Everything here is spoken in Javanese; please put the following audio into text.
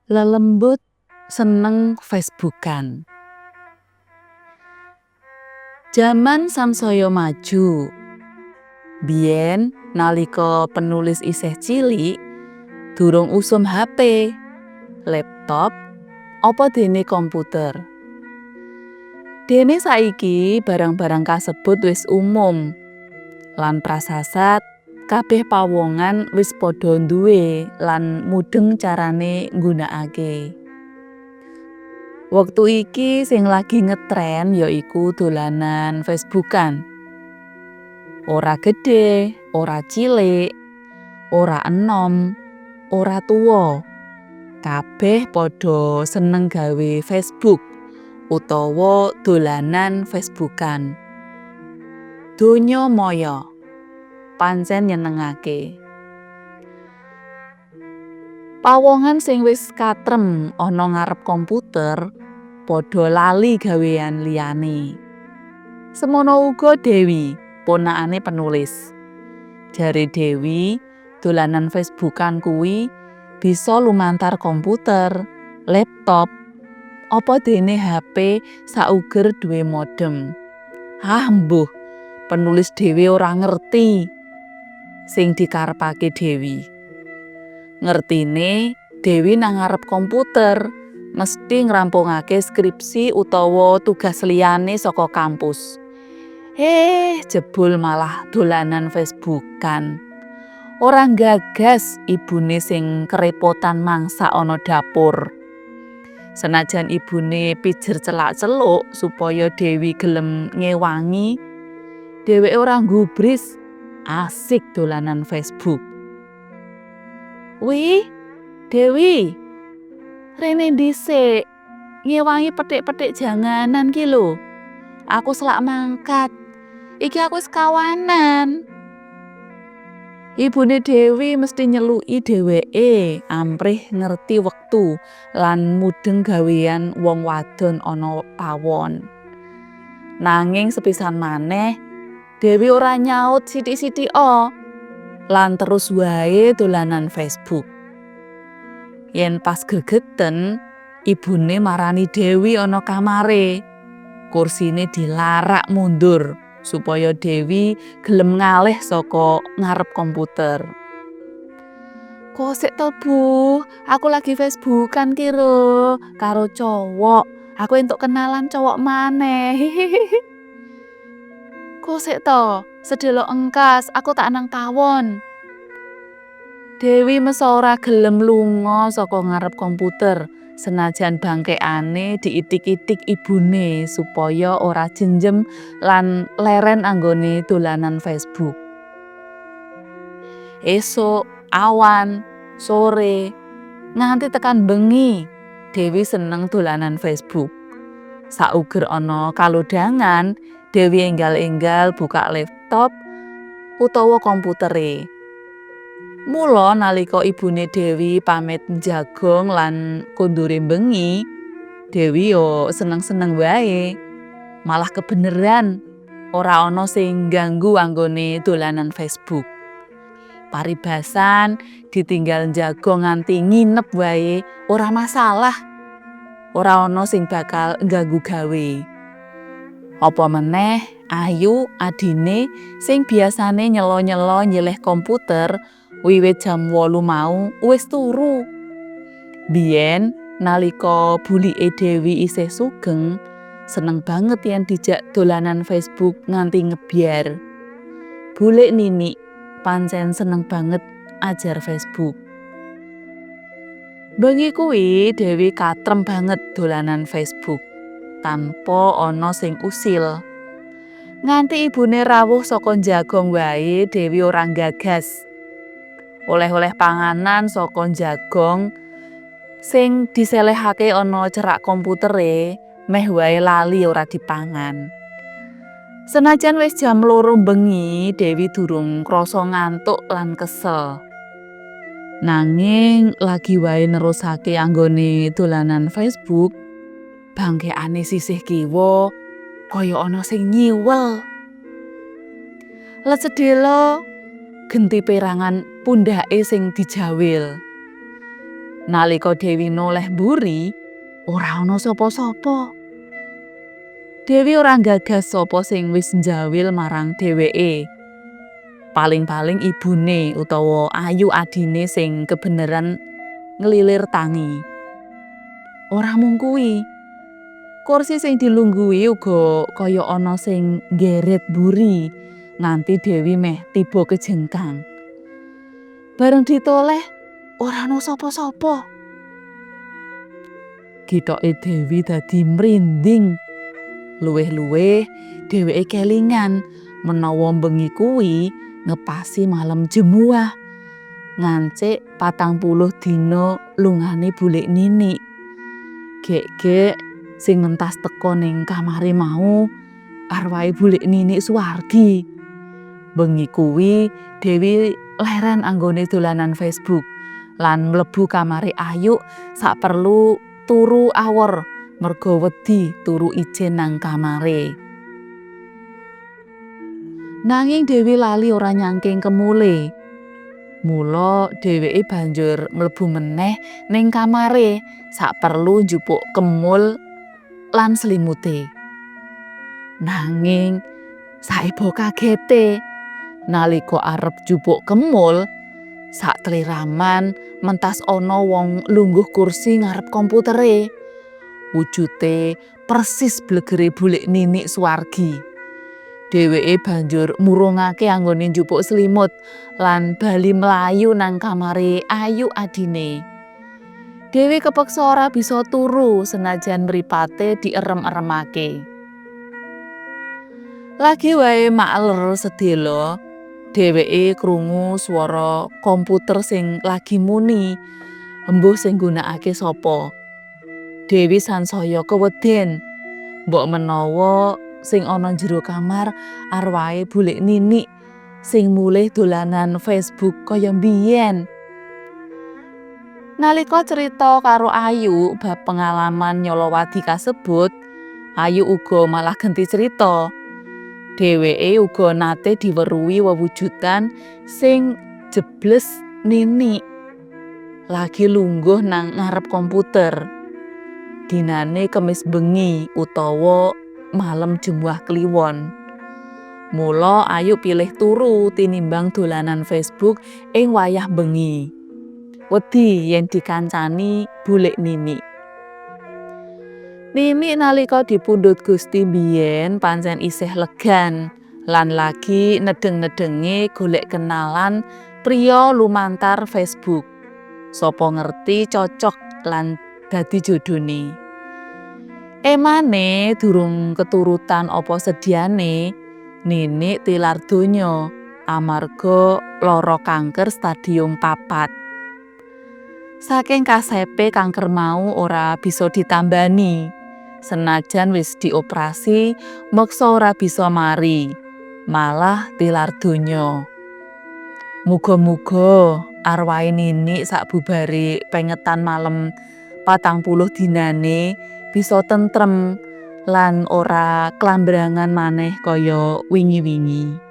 Lelembut seneng Facebookan. Jaman sansaya maju. Biyen nalika penulis isih cilik, durung usum HP, laptop, apa dene komputer. Dene saiki barang-barang kasebut wis umum lan prasasat kabeh pawongan wis padha duwe lan mudheng carane nggunakake. Wektu iki sing lagi ngetren yaiku dolanan Facebookan. Ora gedhe, ora cilik, ora enom, ora tuwa. Kabeh padha seneng gawe Facebook utawa dolanan Facebookan. Donya maya pancen nyenengake. Pawongan sing wis katrem ana ngarep komputer padha lali gawean liyane. Semono uga Dewi, ponakane penulis. Jare Dewi, dolanan Facebookan kuwi bisa lumantar komputer, laptop, apa dene HP sauger duwe modem. Ah mbuh, penulis dhewe ora ngerti sing dikarepake Dewi. Ngertine Dewi nang ngarep komputer mesti ngrampungake skripsi utawa tugas liyane saka kampus. Eh, jebul malah dolanan Facebookan. Ora nggagas ibune sing kerepotan mangsak ana dapur. Senajan ibune pijer celak-celuk supaya Dewi gelem ngewangi, dheweke ora nggubris, asik dolanan Facebook. "Wi, Dewi, rene dhisik, ngewangi petik-petik janganan ki lho. Aku selak mangkat. Iki aku wis kawanan." Ibune Dewi mesti nyeluki dheweke amprih ngerti wektu lan mudheng gawean wong wadon ana pawon. Nanging sepisan maneh Dewi ora nyaut sithik-sithika lan terus wae dolanan Facebook. Yen pas gregeten, ibune marani Dewi ana kamare. Kursine dilarak mundur supaya Dewi gelem ngalih saka ngarep komputer. "Kosek to, Bu, aku lagi Facebookan ki lho karo cowok. Aku entuk kenalan cowok maneh. Hihihi. Kosek to, sedelok engkas, aku tak nang pawon." Dewi mesa ora gelem lunga saka ngarep komputer, senajan bangkekane diitik-itik ibune supaya ora jenjem lan leren anggone dolanan Facebook. Esuk, awan, sore, nganti tekan bengi, Dewi seneng dolanan Facebook. Sauger ana kalodhangan, Dewi enggal-enggal buka laptop utawa komputere. Mula nalika ibune Dewi pamit njagong lan kondure bengi, Dewi yo seneng-seneng wae. Malah kebeneran ora ana sing ngganggu anggone dolanan Facebook. Paribasan ditinggal njagong nganti nginep wae ora masalah. Ora ana sing bakal ngganggu gawe. Apa meneh Ayu adine sing biasane nyelo-nyelo nyilih komputer wiwit jam 8 mau wis turu. Biyen nalika bulike Dewi isih sugeng, seneng banget yen dijak dolanan Facebook nganti ngebyar. Bulik Nini pancen seneng banget ajar Facebook. Bengi kuwi Dewi katrem banget dolanan Facebook tanpa ana sing usil. Nganti ibune rawuh saka njagong wae Dewi ora nggagas. Oleh-oleh panganan saka njagong sing diselehake ana cerak komputere meh wae lali ora dipangan. Senajan wis jam 2 bengi, Dewi durung krasa ngantuk lan kesel. Nanging lagi wae nerusake anggone dolanan Facebook, bangkekane sisih kiwa kaya ana sing nyiwel. Let sedhela genti perangan pundhake sing dijawil. Nalika Dewi noleh mburi, ora ana sapa-sapa. Dewi ora nggagas sapa sing wis njawil marang dheweke. Paling-paling ibune utawa Ayu adine sing kebeneran nglilir tangi. Ora mung kuwi. Kursi sing dilungguhi uga kaya ana sing nggeret mburi nganti Dewi meh tiba kejengkang. Bareng ditoleh ora ana sapa-sapa. Gitoke Dewi dadi mrinding. Luwih-luwih dheweke kelingan menawa bengi kuwi ngepasi malem Jemuah ngancik 40 dina lungane Bulik Nini. Gek-gek sing mentas teka ning kamare mau arwahe Bulik Nini Suwargi. Bengi kuwi Dewi leren anggone dolanan Facebook lan mlebu kamare Ayu saperlu turu awor merga wedi turu ijen nang kamare. Nanging Dewi lali ora nyangking kemule. Mula dheweke banjur mlebu meneh ning kamare saperlu njupuk kemul lan selimute. Nanging saeba kagete nalika arep njupuk kemul, sakliraman mentas ana wong lungguh kursi ngarep komputere. Wujute persis blegere Bulik Nini Suwargi. Dheweke banjur murungake anggone njupuk selimut lan bali mlayu nang kamare Ayu adine. Dewi kepeksa ora bisa turu senajan mripate dierem-eremake. Lagi wae makler sedelo, dheweke krungu swara komputer sing lagi muni. Embuh sing nggunakake sapa. Dewi sansaya keweden. Mbok menawa sing ana jero kamar arwahe Bulik Nini sing mulih dolanan Facebook kaya mbiyen. Nalika crita karo Ayu bab pengalaman nyolowadi kasebut, Ayu uga malah genti crita. Dheweke uga nate diweruhi wewujudan sing jebles Nini lagi lungguh nang ngarep komputer. Dinane Kemis bengi utawa malem Jemuah Kliwon. Mula Ayu pilih turu tinimbang dolanan Facebook ing wayah bengi. Wedi yen dikancani Bulik Nini. Nini nalika dipundhut Gusti biyen pancen isih legan lan lagi nedeng-nedenge golek kenalan priya lumantar Facebook. Sapa ngerti cocok lan dadi jodone. Emane durung keturutan apa sediane, Nini tilar donya amarga lara kanker stadium 4. Saking kasepe kanker mau ora bisa ditambani. Senajan wis dioperasi, meksa ora bisa mari, malah tilar donya. Muga-muga arwahe Nini sakbubare pengetan malem 40 dinane bisa tentrem lan ora klambrangan maneh kaya wingi-wingi.